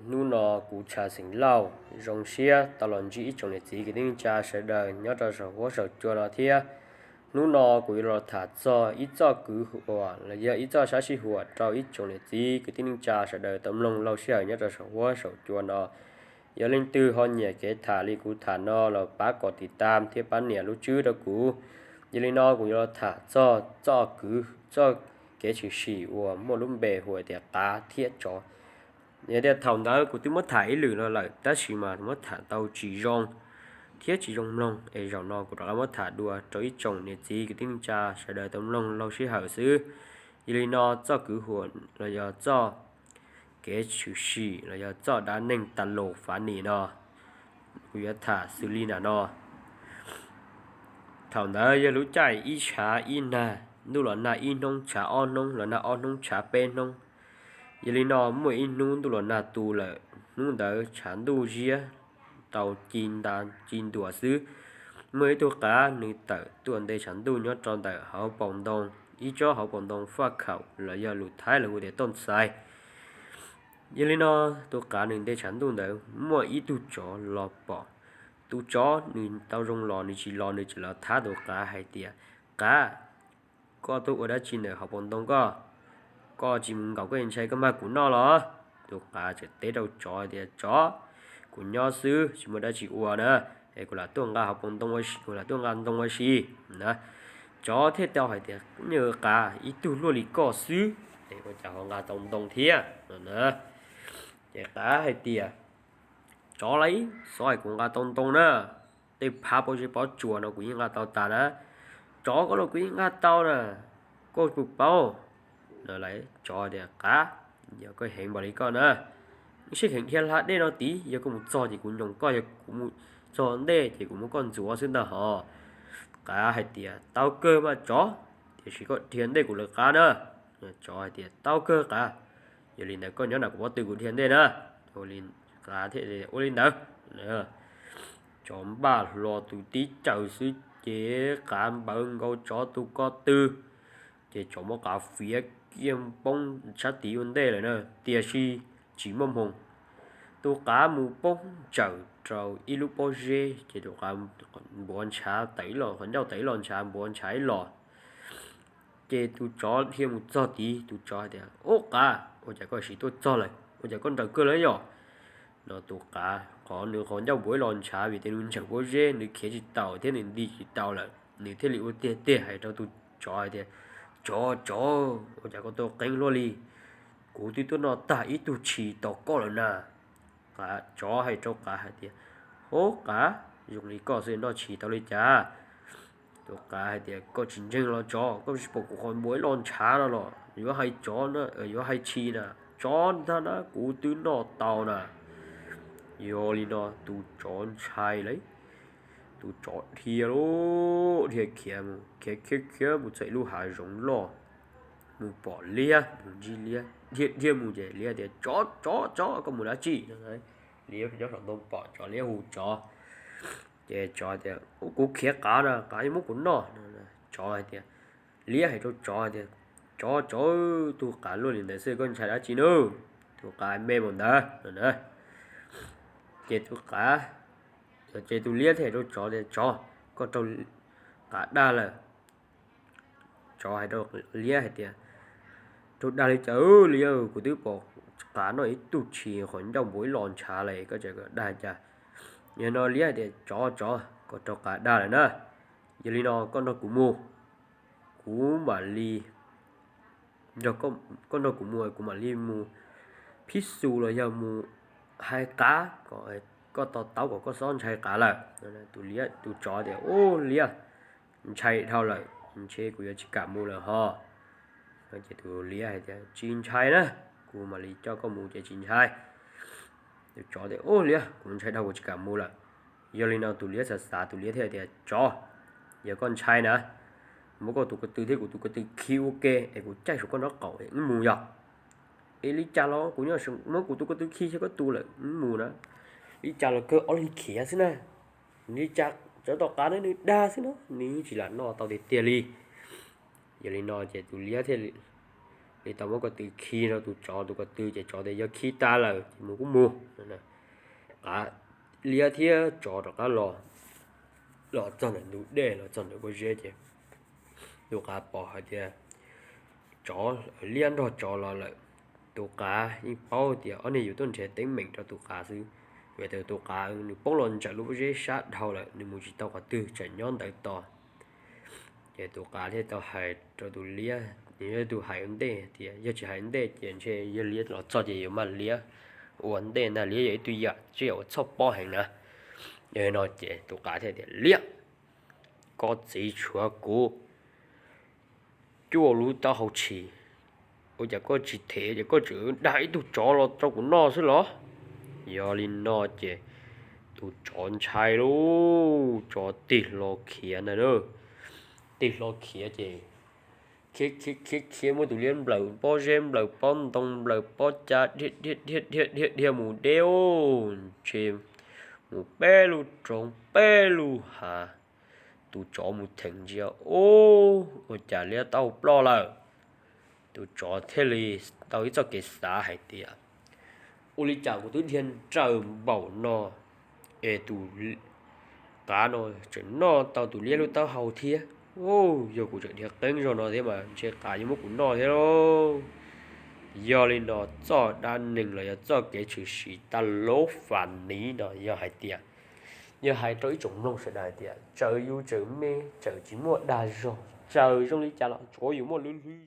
Hnub no kuv Tshav Xeem Lauj zoo siab tau los ntsib ib tsoom niam txiv kwv tij neej tsa sawv daws nyob rau saum huab saum cua no thiab. Hnub no kuv yuav los tham txog ib txoj kwv huam los yog ib txoj sab sij huam rau ib tsoom niam txiv kwv tij neej tsa sawv daws tau mloog laug sij hawm nyob rau saum huab saum cua no. Yog leej twg ho nyiam kev tham li kuv tham no los pab kom tiv tam thiab pab nias lub tswb rau kuv. Yog li no kuv yuav los tham txog txoj kwv, txoj kev tshwm sim uas muaj lub npe hu tias qav thiab tsov. Yog tias thaum ntawd kuv twb muab tham ib lwm no lawm tab sis mas muab tham tau tsis zoo thiab tsis zoo mloog, es zaum no kuv rov qab muab tham dua rau ib tsoom niam txiv kwv tij neej tsa sawv daws tau mloog laug sij hawm xwb. Yog li no txoj kwv huam los yog txoj kev tshwm sim los yog txoj dab neeg tas los fav nim no kuv yuav tham xws li nram no. Thaum ntawd yog lub caij ib tshav ib nag, ntuj los nag ib hnub tshav ob hnub, los nag ob hnub tshav peb hnub. Yog li no muaj ib hnub ntuj los nag tu lawm, hnub ntawd tshav ntuj ziab tau ci nta ci ntuas xwb. Muaj ib tug qav nws tawm tuaj nte tshav ntuj nyob rau ntawm hauv paus ntoo, ib tsob hauv paus ntoo faj khaum los yog lus Thaib lawv hu tias toj ntxais. Yog li no tus qav nws nte tshav ntuj ntawd muaj ib tug tsov los pom. Tus tsov nws tau zoo los nws tsis los, nws tseem los thab tus qav hais tias, Qav, koj tuaj ua dab tsi ntawm hauv paus ntoo koj? Koj tsis mus nkaum koj ntshai koj mag kuv noj los? Tus qav tseem teb rau tsov tias, Tsov, kuv nyob xwb tsis muaj dab tsi ua na, es kuv lam tuaj nqa hauv paus ntoo, kuv lam tuaj nqa ntoo ua si na. Tsov thiaj tau hais tias, Nyuj qav, ib tug luaj li koj xwb es ua cas ho nqa tau ntoo thiab no na? Ces qav hais tias, Tsov lauj, xov hais kuv nqa tau ntoo na, tej phav pob zeb pob tsuas no kuv yeej nqa tau tas na. Tsov, koj los kuv yeej nqa tau na, koj puas paub? Tsov tias, Qav, yog koj heev npaum li koj na, seb heev dhia hla dej no tid, yog koj mus txog ces kuv nyoos koj, yog kuv mus txog ntej ces kuv muab koj ntxuav xwb ntag hos. Qav hais tias, Tau kawg mas tsov, tiam sis koj dhia ntej kuv lawm qav na. Tsov hais tias, Tau kawg qav, yog li ntawd koj nyob nram kuv pob tw kuv dhia ntej na. Ua li ntawd, tsov npaj hlo tus tib caws xwb ces qav npawv nkaus tsov tus ko tw, ces tsov muab qav fiav kiag poob sab tid ua ntej lawm na, tiam sis tsis muaj hmoo. Tus qav mus poob tsawm rau ib lub pob zeb ces tus qav npuav ntshav tawm ib los, qhov ncauj tawm ib los ntshav, npuav ntshav ib los. Ces tus tsov dhia mus txog tid, tus tsov hais tias, Ub qav, ua cas koj sim tuaj txog lawm, ua cas koj nrawm kawg lawm yom? No tus qav qhov nws qhov ncauj npuav ib los ntshav vim tias nws ntsawm pob zeb nws khiav tsis taus thiab nws nti tsis tau lawm, nws thiaj li ua tiag tiag hais rau tus tsov hais tias, Tsov, tsov, ua cas koj tuaj qeeb luaj li? Kuv twb tuaj noj tag ib tug tshis tos koj lawm na. Tsov hais rau qav hais tias, Hub qav, zoo li koj xwb noj tshis tau li cas? Tus qav hais tias, Koj tsis ntseeg los tsov, koj tsis pom kuv qhov npuav ib los ntshav no los? Yuav hais tsov, yuav hais tshis na, tsov ntag na, kuv twb noj tau na. Yog li no tus tsov ntshai lawm, tus tsov dhia lub, dhia khiav mus, khiav khiav khiav mus txog ib lub hav zoov loj, mus pom liab, mus ntsib liab, dhia dhia mus ces liab tias, Tsov, tsov, tsov, koj mus dab tsi? Liab nyob saum ntoo pom tsov, liab hu tsov. Ces tsov tias, Kuv khiav qav na, qav yuav muab kuv noj. Tsov hais tias, liab hais rau tsov hais tias, Tsov, tsov, tus qav luaj li ntawd xwb koj ntshai dab tsi nawb? Tus qav me mus ntawd no na. Ces tus qav, ces tus liab thiaj hais rau tsov tias, Tsov, koj raug qav dag lawm. Tsov hais rau liab hais tias, Raug dag li cas liab? Kuv twb pom qav noj ib tug tshis qhov ncauj npuav ib los ntshav lawm, koj tseem dag cas? Yog no liab hais tias, Tsov, tsov, koj raug qav dag lawm na. Yog li no koj nrog kuv mus, kuv mam li, koj nrog kuv mus, kuv mam li mus phib xus los yog mus hais qav kom koj to taub kom koj txhob ntshai qav lawm. Tus liab, tus tsov tias, Ub liab, ntshai dhau lawm, ntshe kuv yuav tsis kam mus lawm hos. Ces tus liab hais tias, Tsis ntshai na, kuv mam li coj koj mus ces tsis ntshai. Tus tsov tias, Ub liab, kuv ntshai dhau kuv tsis kam mus lawm. Yog li no tus liab xav xav, tus liab thiaj tias, Tsov, yog koj ntshai na, muab koj tus ko tw thiab kuv tus ko tw khi ua ke es kuv caij saum koj nraub qaum es wb mus yog. Es li cas los kuv nyob, muab kuv tus ko tw khi xyaw koj tu lawm wb mus na. Li cas los kawg ob leeg khiav xwb na. Li cas tsov tom qav na nws dag xwb na, nws yeej tsis lam noj tau tiag tiag li. Yog li no ces tus liab thiaj Li tau muab ko tw khi rau tus tsov, tus ko tw ces tsov tias yog khi tas lawm ces mus kuj mus. Qav, liab thiab tsov rov qab los, los txog ntawm ntug dej, los txog ntawm pob zeb ces tus qav pom hais tias tsov, liab nrog tsov los lawm. Tus qav yeej paub tias ob niag yus tuaj nrhiav teeb meem rau tus qav xwb, vim tias tus qav nws poob los ntawm lub pob zeb sab dhau lawm, nws mus tsis tau qhov twg, tseem nyob ntawd tos. Ces tus qav thiaj tau hais rau tus liab, nws yog tus hais ua ntej tias yog tsis hais ua ntej ces ntshe yog liab los txog ces yuav mag liab ua ntej ntag, liab yog ib tug yam tsiaj uas txhoj pob heev na. Yog li no ces tus qav thiaj tias liab, koj txiv tshuav kuv cuaj lub taub hau tshis, ua cas koj tsis them ces koj tseem dag ib tug tsov los rau kuv noj xwb los? Yog li no ces tus tsov ntshai lauj, tsov tig hlo khiav ntag na. Tig hlo khiav ces khiav khiav khiav khiav muab tus liab nplawm pob zeb, nplawm pob ntoo, nplawm pob cav, dhia dhia dhia dhia dhia mus deb ub, ntshe mus peb lub roob peb lub hav. Tus tsov mus cheem ntsia, ub, ua cas liab taub hau ploj lawm. Tus tsov thiaj li tau ib txoj kev xav hais tias ua li cas kuv twb dhia nrawm npaum no es tus qav no tseem noj tau tus liab lub taub hau thiab. Yog kuv tseem dhia qeeb zog no thiab mas ntshe qav yuav muab kuv noj thiab lauj. Yog li no txoj dab neeg los yog txoj kev tshwm sim tas lub fam niv no yog hais tias, yog hais rau ib tsoom mloog sawv daws hais tias txawm yus tseem me, txawm tsis muaj dag zog, txawm zoo li cas los tsuav yus muaj lub hlwb